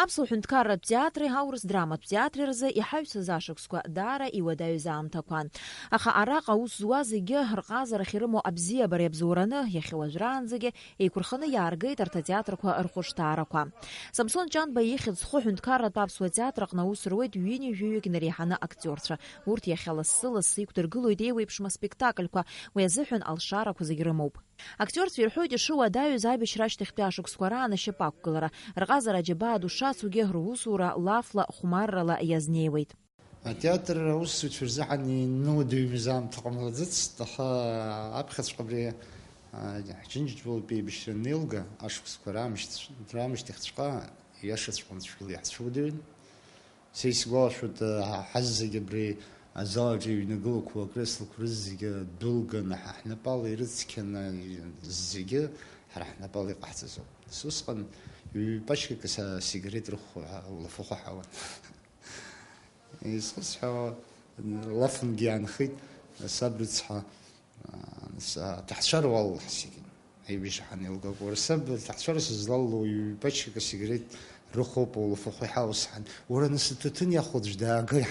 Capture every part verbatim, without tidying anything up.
Аԥсуа ҳәынҭқарратә театри аурыс драматә театри рзы иҳаҩсыз ашықәсқәа даара иуадаҩыз аамҭақәан. Аха араҟа аус зуа зегьы рҟазарахь ирымоу абзиабара иабзоураны, иахьа уажәраанӡагьы еиқәырханы иааргеит арҭ атеатрқәа рхәышҭаарақәа. Самсон Ҷанба ихьӡ зху ҳәынҭқарратә аԥсуа театр аҟны аус руеит ҩынҩажәаҩык инареиҳаны актиорцәа. Урҭ иахьа лассы-лассы иқәдыргылоит еиуеиԥшым аспектакльқәа, уи азыҳәан алшарақәа зегь рымоуп. Актиорцәа ирҳәоит ишыуадаҩыз аибашьра ашьҭахьтәи ашықәсқәа раан ашьапы ақәгылара. Рҟазараџьабаа ду шацугьы русура лафла, хәмаррала иазнеиуеит. Атеатр аусзуҩцәа рзыҳәан инуадаҩымыз аамҭа ҟамлаӡацт, аха аԥхьаҵәҟьа абри, а, Џьынџьтәылатәи еибашьра анеилга, ашықәсқәа раамышьҭ-, раамышьҭахьҵәҟьа иашаҵәҟьаны цәгьала иаҳцәуадаҩын. Са исгәалашәоит, ҳа зегьы абри азал аҿы иҩнагылақәоу акреслақәа рызегьы дәылганы, ҳа ҳнапала ирыцқьаны, зегьы ҳара ҳнапала иҟаҳҵаз ауп. Нас усҟан ҩ-пачкак са сигарет рыхәхәа ҳа-, улафахәы ҳауан. Изхысҳәаауа лафынгьы иаанхеит, саб рыцҳа, аа, нас аҭаҳцәа руал ҳасигин. Аибашьра ҳанеилгакәа, уара саб аҭаҳцәа сызлалоу ҩ-пачкак асигарет рыхәоуп, улафахәы иҳаусҳан. Уара нас аҭаҭын иахәо аӡә даагеи?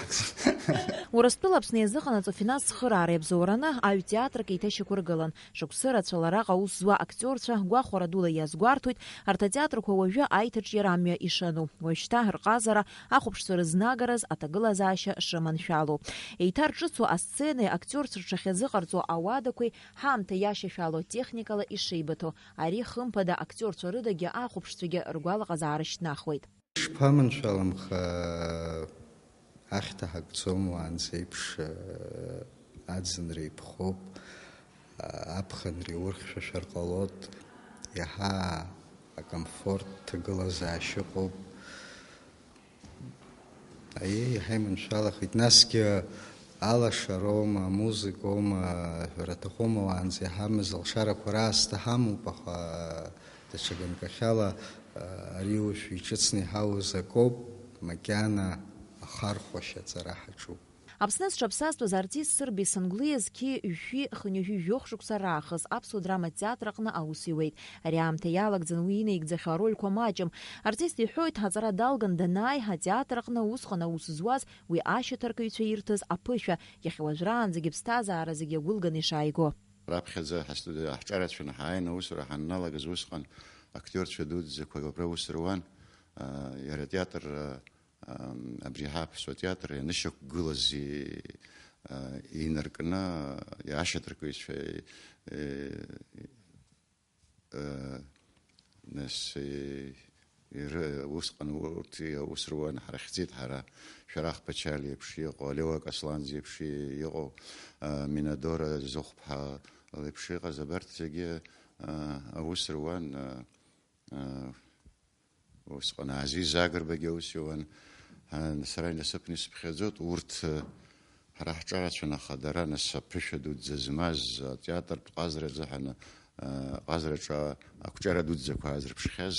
Урыстәыла Аԥсны иазыҟанаҵо афинанс цхыраара иабзоураны аҩ театрк еиҭашьақәыргылан. Шықәсы рацәала араҟа аус зуа актиорцәа гәахәара дула иазгәарҭоит арҭ атеатрқәа уажәы аиҭаҿиара амҩа ишану. Уажәшьҭа рҟазара ахәаԥшцәа рызнагараз аҭагылазаашьа шрыманшәалоу. Еиҭарҿыцу асценеи актиорцәа рҽахьазыҟарҵо ауадақәеи ҳаамҭа иашьашәало техникала ишеибыҭоу. Ари, хымԥада, актиорцәа рыдагьы ахәаԥшцәагьы ргәалаҟазаара шьҭнахуеит. Шԥаманшәаламха, ахьҭа ҳагӡом уаанӡеиԥш, аӡынра иԥхоуп, аԥхынра иурхьшәашәар ҟалоит, иаҳа акомфорт ҭагылазаашьа ыҟоуп. Аиеи, иаҳа иманшәалахеит. Насгьы алашароума, амузыкоума, ҳәара аҭахума, уаанӡа иҳамаз алшарақәа раасҭа ҳамоуп, аха даҽа ганкахьала, ари уажә иҿыцны иҳауз акоуп, макьана ахархәашьа аҵара ҳаҿуп. Аԥсны зҽаԥсазтәыз артист Сырбеи Сангәлиа зқьи жәшәи хынҩажәи жәохә шықәса раахыс аԥсуа драматә театр аҟны аус иуеит. Ари аамҭа иалагӡан уи инаигӡахьоу арольқәа маҷым. Артист иҳәоит, аҵара далган данааи, атеатр аҟны усҟан аус зуаз уи ашьаҭаркыҩцәа ирҭаз аԥышәа, иахьа уажәраанӡагьы иԥсҭазаара зегьы агәылганы ишааиго. Раԥхьаӡа ҳастуд-, ҳҿарацәаны ҳааины аусура ҳанналагаз усҟан актиорцәа дуӡӡақәа абра аус руан, а, иара атеатр, а, Ам, абри ҳаԥсуа театр ианышьақәгылази, а, инаркны, ашьаҭаркыҩцәа, э, э, нас, э, иры-, усҟан урҭ аус руан, ҳрыхьӡеит ҳара, Шәарах Пачалиа еиԥш иҟоу, Леуа Касланӡиа еиԥш иҟоу, а, Минадора Зыхәԥҳа леиԥш иҟаз, абарҭ зегьы, а, аус руан, а, а, Усҟан Азиз Агрбагьы аус иуан. А, сара инасыԥны исыԥхьаӡоит, урҭ, э, ҳара ҳҿарацәан, аха дара, нас, аԥышәа дуӡӡа змаз, атеатртә ҟазара азыҳәан, э, ҟазараҿы ақәҿиара дуӡӡақәа аазырԥшхьаз,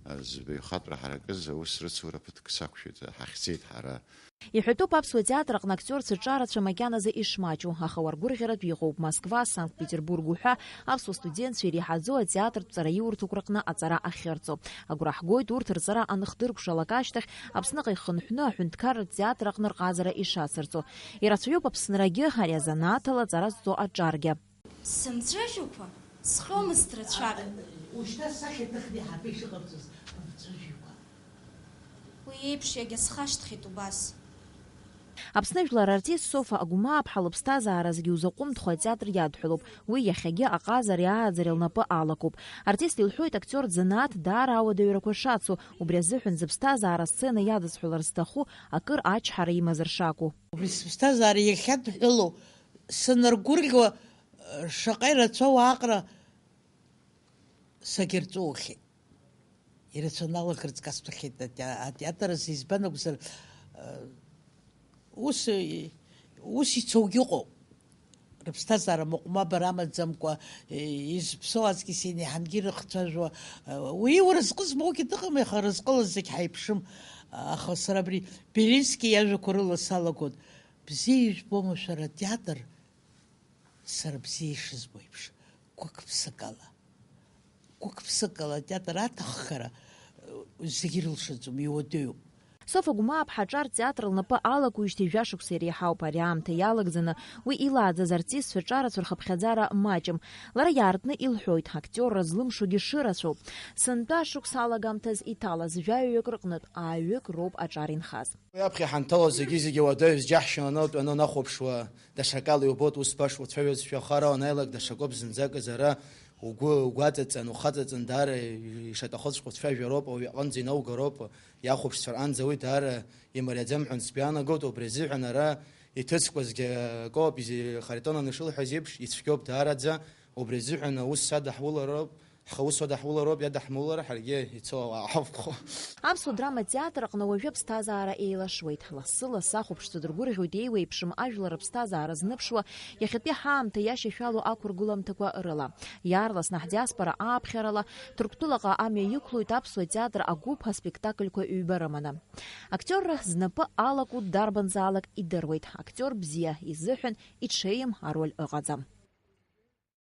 э, зыбаҩхатәра ҳаракыз аус рыцура ԥыҭк сақәшәеит, ҳахьӡеит ҳара. Иҳәатәуп аԥсуа театр аҟны актиорцәа ҿарацәа макьаназы ишмаҷу, аха уаргәырӷьаратә иҟоуп Москва, Санкт-Петербург уҳәа аԥсуа студентцәа иреиҳаӡоу атеатртә ҵараиурҭақәа рҟны аҵара ахьырҵо. Агәра ҳгоит урҭ рҵара аныхдыркәшалак ашьҭахь Аԥсныҟа ихынҳәны аҳәынҭқарратә театр аҟны рҟазара ишацырҵо. Ирацәаҩуп Аԥсынрагьы ари азанааҭ ала аҵара зҵо аҿаргьы. Сымҵәыжәҩақәа схьомызт рацәак. Ушьҭа сахьаҭыхны иҳаҭыр ишыҟабҵоз амҵәыжәҩақәа. Уи еиԥш иагьа схашҭхьеит убас. Аԥсны жәлар артист Софа Агәмааԥҳа лыԥсҭазаара зегьы узаҟәымҭхо атеатр иадҳәалоуп. Уи иахьагьы аҟазареи ааӡареи лнапы алакуп. Артист илҳәоит актиортә занааҭ даара ауадаҩрақәа шацу, убри азыҳәан зыԥсҭазаара асцена иадызҳәалар зҭаху акыр ачҳара имазар шакәу. Убри сыԥсҭазаара иахьадҳәалоу санаргәырӷьо, шаҟа ирацәоу аҟара сагьырҵәуахьеит. Ирацәаны алаӷырӡ касҭәахьеит атеа-, атеатр азы, избан акәзар, э, ус, э, ус ицогьы ыҟоуп. Рыԥсҭазаара мыҟәмабара амаӡамкәа, э, изыԥсоу аҵкьыс инеиҳангьы ирыхцәажәо, э, уи уразҟы змоугьы дыҟам, иаха разҟыла зегь ҳаиԥшым. Аха сара абри Белински иажәақәа рыла салагон, бзиа ижәбома шәара атеатр? Сара бзиа ишызбо еиԥш, гәык-ԥсыкала. Гәык-ԥсыкала атеатр аҭаххара, Зегьы ирылшаӡом, иуадаҩуп. Софа Гәмааԥҳа аҿар театр лнапы алакуижьҭеи жәа шықәса иреиҳауп. Ари аамҭа иалагӡаны уи илааӡаз артистцәа ҿарацәа рхыԥхьаӡара маҷым. Лара иаартны илҳәоит, актиорра злымшогьы шырацәоу. Сынтәа ашықәс алагамҭаз иҭалаз жәаҩаҩык рҟнытә ааҩык роуп аҿар инхаз. Уи аԥхьа ҳанҭалоз зегьы-зегьы уадаҩыз џьаҳшьон анылтә анынахәаԥшуа, даҽакала иубоит ус баша уцәажәозшәа, ахара уанаилак даҽакоуп зынӡаказы ара угәы угәаҵаҵан, ухаҵаҵан, даара ишаҭахыҵәҟьа уцәажәароуп, ауаҩы аҟынӡа инаугароуп, иахәаԥшцәа рҟынӡа уи даара имариаӡам ҳәа сгәы иаанагоит, убри азыҳәан ара иҭыҵқәазгьы акоуп, изи-, Харитонан ишылҳәаз еиԥш, ицәгьоуп даараӡа, убри азыҳәан аус адаҳулароуп, ҳхы аус адаҳулароуп, иадаҳмулара ҳаргьы ицо ауаа ҳауп. Аԥсуа драма театр аҟны уажәы аԥсҭазаара еилашуеит. Лассы-лассы ахәаԥшцәа дыргәырӷьоит еиуеиԥшым ажәлар рыԥсҭазаара зныԥшуа, иахьатәи ҳаамҭа иашьашәалоу ақәыргылымҭақәа рыла. Иаарласны ҳдиаспора ааԥхьарала Ҭырқәтәылаҟа амҩа иқәлоит аԥсуа театр агәыԥ аспектакльқәа ҩба рыманы. Актиорра знапы алаку дарбанзаалак идыруеит, актиор бзиа изыҳәан иҽеим ароль ыҟаӡам.